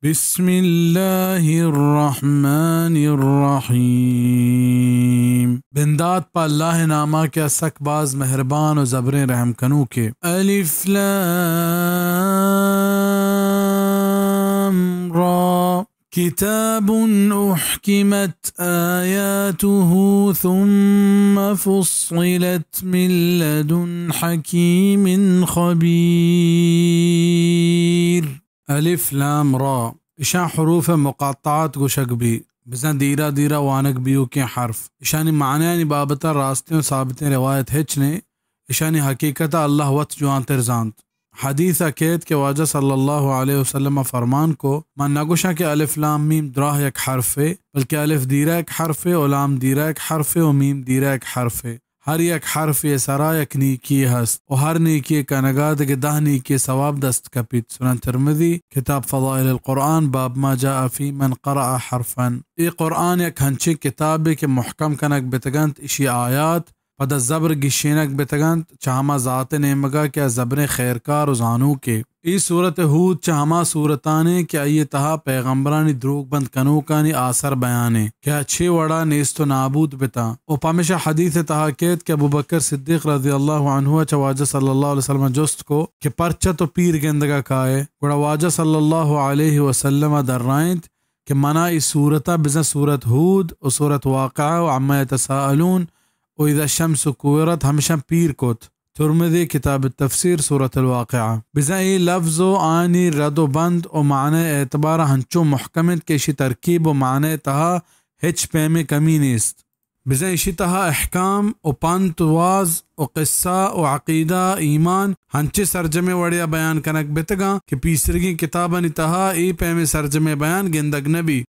بسم اللہ الرحمن الرحیم۔ بندات پہ اللہ ناما کہ سک باز مہربان و زبریں رحم کنوکے۔ الف لام را۔ کتاب احکمت آیاته ثم فصلت من لدن حکیم خبیر۔ الف لام را، اشاں حروف مقطعات گوشگ بی، بزاں دیرا دیرا وانگ بیوکیں حرف۔ اشانی معنیانی بابتا راستیں و ثابتیں روایت ہچ نے، اشانی حقیقتا اللہ وت جوانتر زانت۔ حدیثا کیت کہ واجہ صلی اللہ علیہ وسلم فرمان کو، من نگوشاں کہ الف لام میم دراہ یک حرفے، بلکہ الف دیرا یک حرفے و لام دیرا یک حرفے و میم دیرا یک حرفے۔ ہر یک حرفے سرا یک نیکی ہست و ہر نیکی کنگا دگہ دہ نیکی ثواب دست کپیت۔ سنن ترمذی، کتاب فضائل القرآن، باب ما جاء فی من قرأ حرفا۔ اے قرآن یک ہنچیں کتابے کہ محکم کنگ بتگنت، اشی آیات پدا زبر گشینگ بتگنت، چہ ہما ذات نیمگا کہ آ زبریں خیرکار و زانوکے۔ اے سورت ہود چہ ہما سورتانے کہ آئی تہا پیغمبرانی دروگ بند کنوکانی آسر بیانے کہ آ چے وڑا نیست و نابود بتاں۔ و پمیشا حدیث تہا کیت کہ ابوبکر صدیق رضی اللہ عنہ چہ واجہ صلی اللہ علیہ وسلم جست کو کہ پرچہ تو پیر گندگا کائے؟ گڑا واجہ صلی اللہ علیہ وسلم درائینت کہ منا اے سورتا بزاں سورت ہود و سورت واقعہ و عما یتساءلون و اذا الشمس کورت ہمشاں پیر کت۔ ترمذی، کتاب التفسیر، سورت الواقعہ۔ بزاں اے لفظ و آنی رد و بند و معنی اعتبارا ہنچو محکم انت کہ اشی ترکیب و معنی تہا ہچ پیمیں کمی نیست۔ بزاں اشی تہا احکام و پنت و واز و قصہ و عقیدہ، ایمان، ہنچیں سرجمیں وڑیا بیان کنگ بتگاں کہ پیسرگیں کتابانی تہا اے پیمیں سرجمیں بیان گندگ نہ بی۔